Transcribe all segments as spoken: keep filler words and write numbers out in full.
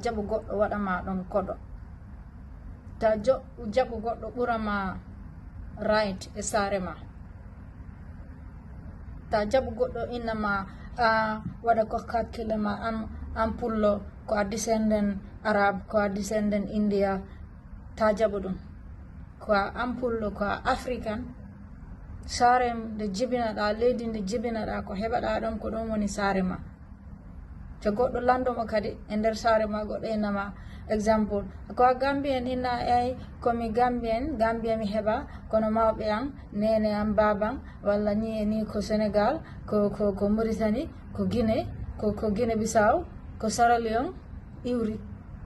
Jaɓu goɗɗo waɗa ma ɗon koɗo. Ta jo-, jaɓu goɗɗo ɓura ma right e saare ma. Ta jaɓu goɗɗo inna ma a waɗa ko hakkille ma an, an pullo, ko a descendant Arab, ko a descendant India. Ta jaɓu ɗum. Ko a an pullo, ko a African. Saare nde jibinaɗa, leydi nde jibinaɗa, ko heɓaɗa ɗon, ko ɗum woni saare ma. To goɗɗo lanndo ma kadi e nder saare ma, goɗɗo inna ma, exemple, ko a Gambien, inna ay komi Gambien, Gambia mi heɓa, kono mawɓe an, nene an, baban, walla ni e ni ko Senegal, ko, ko, ko Mauritanie, ko Guinée, ko, ko Guinée Bissau, ko Sierra Leone, iwri.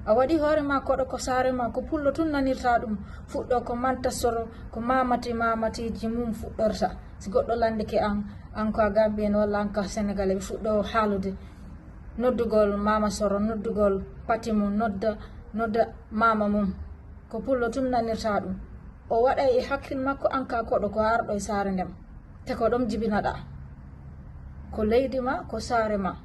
A waɗi hoore ma koɗo ko saare ma, ko pullo tun nanirta ɗum. Fuɗɗo ko Manta Soro, ko mamati mamatiji mum fuɗɗorta. Si goɗɗo landike an, an ko a Gambien walla an ko a Senegalais, ɓe fuɗɗo haalude. Noddugol Mama Soro, noddugol pati mum, nodda, nodda mama mum. Ko pullo tun nanirta ɗum. O waɗay e hakkil makko an ka koɗo ko arɗo e saare ndem. Te ko ɗum jibinaɗa. Ko leydi ma, ko saare ma.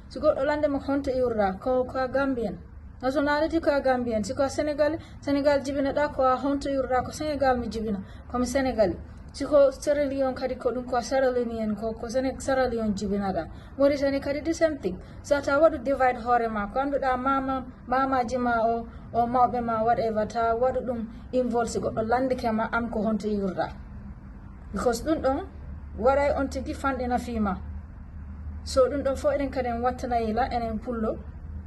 Si goɗɗo lande ma honto iwruɗa, ko, ko a Gambien. Nationality ko a Gambien. Si ko a Senegal, Senegal jibinaɗa, ko a honto iwruɗa, ko Senegal mi jibina, ko mi Senegali. Si ko Sierra Leone kadi ko ɗum, ko a Sierra Leonean, ko, ko Sene-, Sierra Leone jibinaɗa. Mauritanie kadi the same thing. So ta waɗu divide hoore ma, ko annduɗa mama, mamaji ma o, o mawɓe ma, whatever, ta waɗu ɗum involve si goɗɗo landike ma an ko honto iwruɗa. Because ɗum ɗon waɗay on tigi fanɗina fii ma. So ɗum ɗon fof eɗen kadi en wattanayila enen pullo.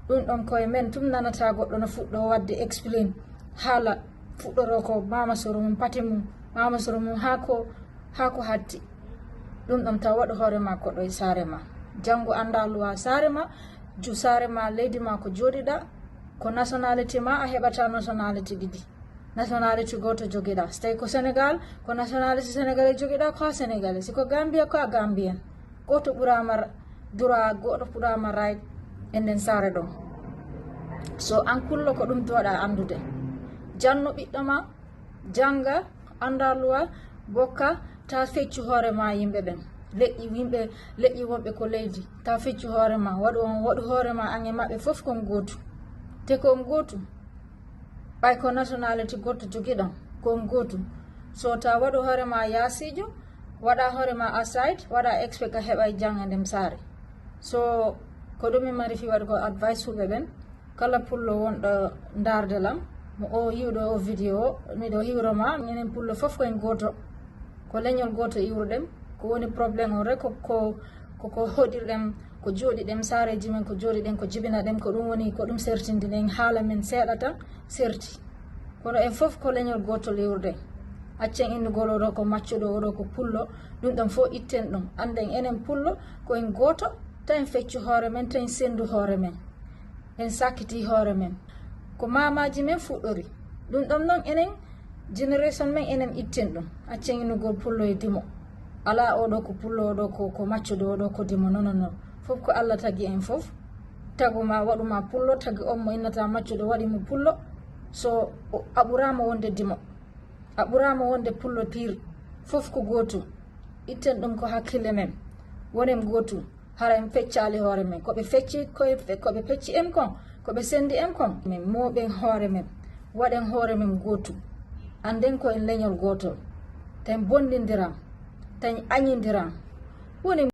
Ɗum ɗon koye men tum nanata goɗɗo no fuɗɗo wadde explain haala fuɗɗoro ko mama soro mum, pati mum, mama soro mum haa ko, haa ko hatti. Ɗum ɗon taw waɗu hoore ma koɗo e saare ma. Janngo annda luwa saare ma, ju saare ma, leydi ma ko jooɗiɗa, ko nationality ma a heɓata nationality ɗiɗi. Nationality gooto jogiɗa. So tawi ko Senegal, ko nationality Senegalais jogiɗa, ko a Senegalais. Si ko Gambia, ko a Gambien. Gooto ɓurama r-, droit, gooto ɓurama right e nden saare ɗon. So an kullo ko ɗum joɗa anndude. Janno ɓiɗɗo ma, janga, annda luwa, bokka, ta feccu hoore ma yimɓe ɓen. Leƴƴi yimɓe, leƴƴi wonɓe ko leydi. Ta feccu hoore ma, waɗu on, waɗu hoore ma an e maɓɓe fof kon gootu. Te ko on gootu. Ɓay ko nationality goɗɗo jogiɗon, ko on gootu. So ta waɗu hoore ma yaasiijo, waɗa hoore ma aside, waɗa expect a heɓa e jang e ndem saare. So ko ɗum mi mari fi waɗugol advice fulɓe ɓen, kala pullo wonɗo ndaarde lam, mo o yiwɗo o video, miɗo hiwro ma, minen pullo fof ko en gooto. Ko leñol gooto iwruɗen, ko woni problème on rek ko, ko, ko, ko hoɗirɗen, ko jooɗiɗen saareeji men, ko jooɗiɗen, ko jibinaɗen, ko ɗum woni, ko ɗum sertindinen haala men seeɗa tan, serti. Kono en fof ko leñol gootol iwruɗen. Accen innugol oɗo ko maccuɗo, oɗo ko pullo, ɗum ɗon fof itten ɗum. Annden enen pullo, ko en gooto, tan en feccu hoore men, tan en senndu hoore men. En sakkiti hoore men. Ko maamaaji men fuɗɗori. Ɗum ɗon noon enen, generation men, enen itten ɗum. Accen innugol pullo e dimo. Alaa oɗo ko pullo, oɗo ko, ko maccuɗo, oɗo ko dimo. Non, non, non. Fof ko Allah tagi en fof. Tagu ma, waɗu ma pullo, tagi on mo innata maccuɗo, waɗi mo pullo. So o, a ɓuraama wonde dimo. A ɓuraama wonde pullo pire. Fof ko gootum. Itten ɗum ko hakkille men. Wonen gootum. Hara en feccaali hoore men. Ko ɓe fecci, ko e, ko ɓe fecci en kon, ko ɓe sendi en kon. Men mooɓen hoore men. Waɗen hoore men gootum. Annden ko en leñol gootol. Ten bonndindiran. Ten añindiran. Wonen